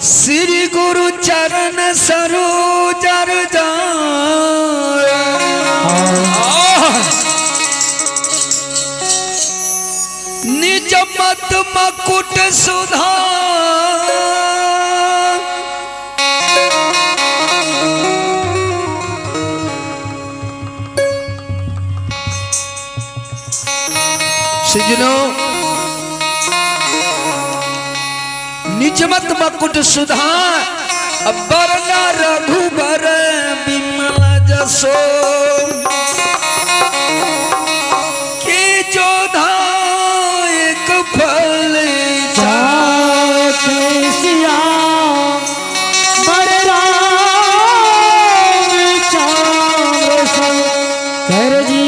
श्री गुरु चरण सरोज निज मत मकुट सुधा सजनो निजमत मकुट सुधा बरना रघुबर विमल जसो के जोधा एक फल सिया बलराम चांद्र शंकर जी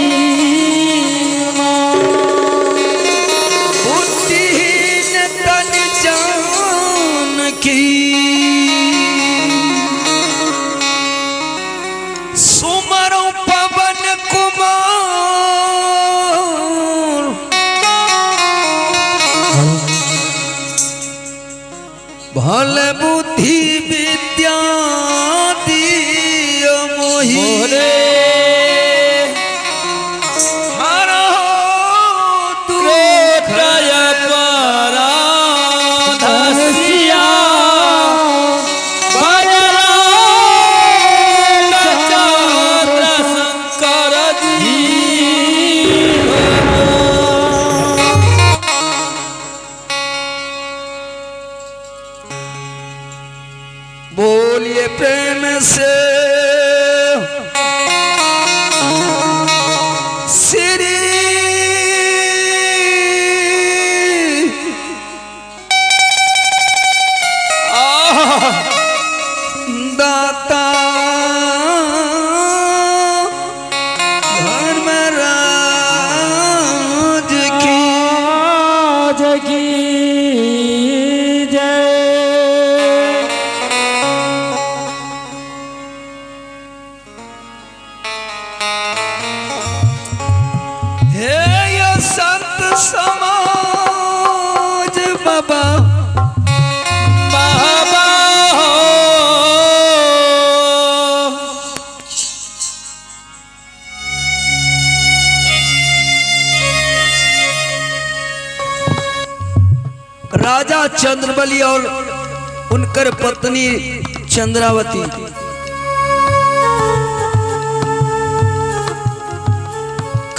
बुद्धिहीन तन जान की सुमरो पवन कुमार भल बुद्धि विद्या दिय मोहि हर दुख सिया बलराम चांद्र शंकर जी बोलिए प्रेम से श्री दाता धर्मराज की जगी जय। हे यो संत समाज बाबा बाबा हो। राजा चंद्रबली और उनकर पत्नी चंद्रावती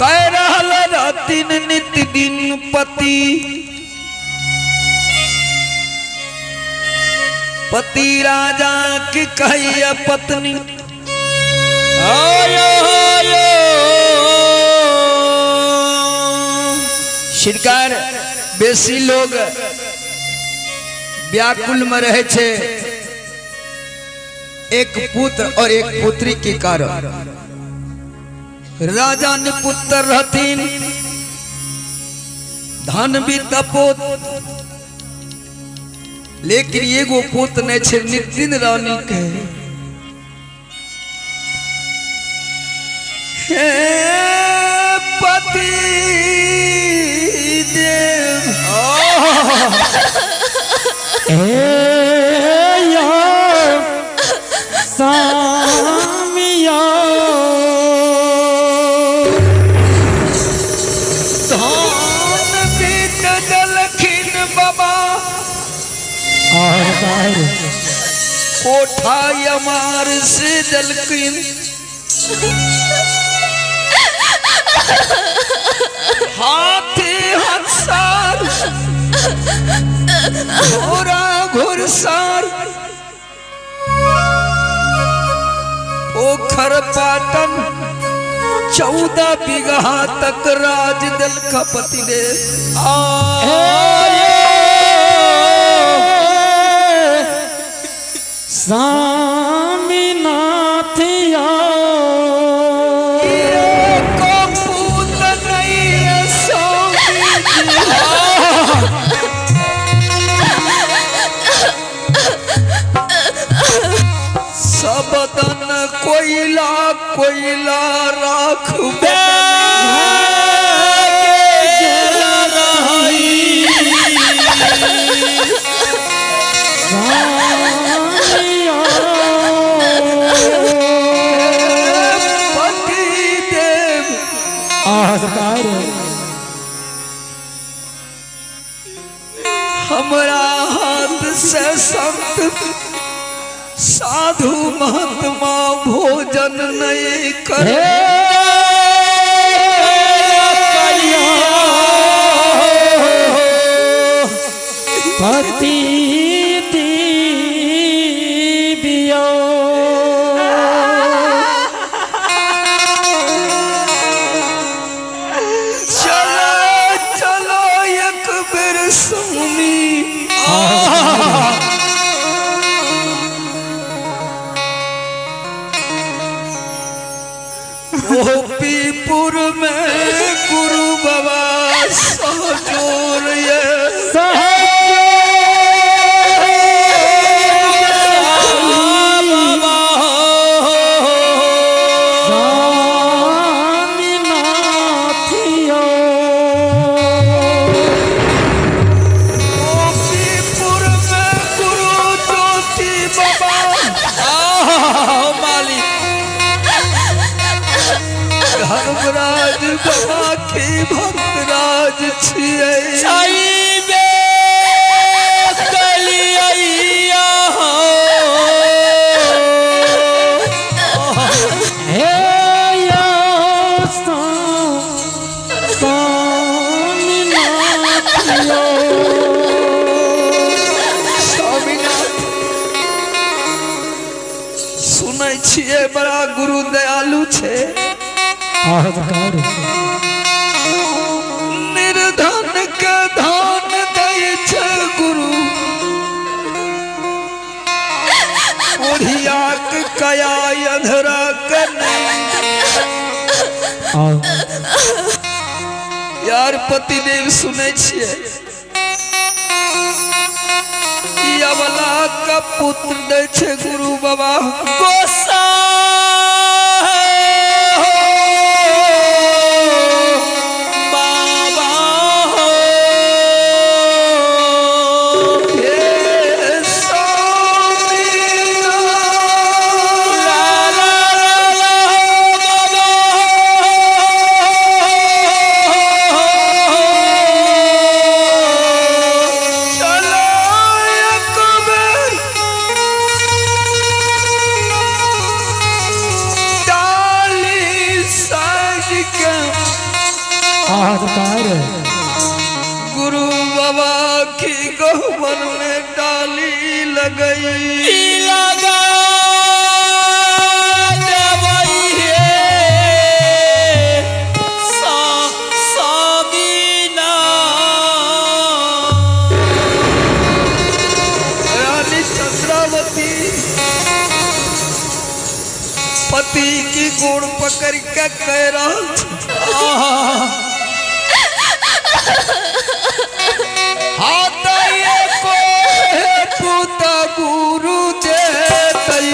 कह रहल रहतिन नित दिन पति पति राजा की कहिया पत्नी आयो आयो। सरकार बेसी लोग व्याकुल में रहे छे एक पुत्र और एक पुत्री के कारण। राजा ने पुत्र रहतीन धन भी तपोत, लेकिन एगो पुत्र नहीं छे नितिन रानी के। हे पति देव सामिया धान बीत दलखिन बाबा और बाहर कोठा यमार से दलखिन हाथी हंसार घोड़ा घुरसार पोखर पाटन 14 बीघा तक राज दल खपति दे। स्वामीनाथ को पूत नहीं है स्वामी जी। सब दन कोयला कोयला राख सरकार। हमरा हाथ से संत साधु महात्मा भोजन नहीं कर। पति दिव्यो चलो चलो एक बेर स्वामी। गोपीपुर में गुरु बाबा सहजोर ये बाबा हो। स्वामीनाथियो। गोपीपुर में गुरु ज्योति बाबा। आहा, मालिक। धर्मराज बाबा की भक्तराज छियै। छइबे कलिया हो। हे यो स्वामीनाथियो। स्वामीनाथ, सुनै छियै बड़ा गुरु दयालु छै। सरकार। निर्धन के धन दै छै गुरु, कोढ़ियाक कया अधरा के नहि। यार पतिदेव, सुनै छियै ई अबला का पुत्र दै छै गुरु बाबा। गोसा हो बाबा हो। हे स्वामीनाथ। ला ला ला ला बाबा हो। चलो एक बेर डाली साज के सरकार। गुरु बाबा की गहबर में डाली लगई। लगा देवई हे स्वामीना। रानी चंद्रावती पति की गोड़ पकड़ के कह रहल छै, हाथ को पुत गुरु देतई।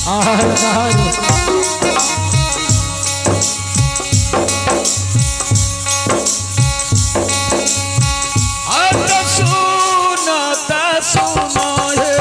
आह अत सुना त सुना है।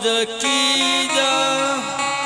की।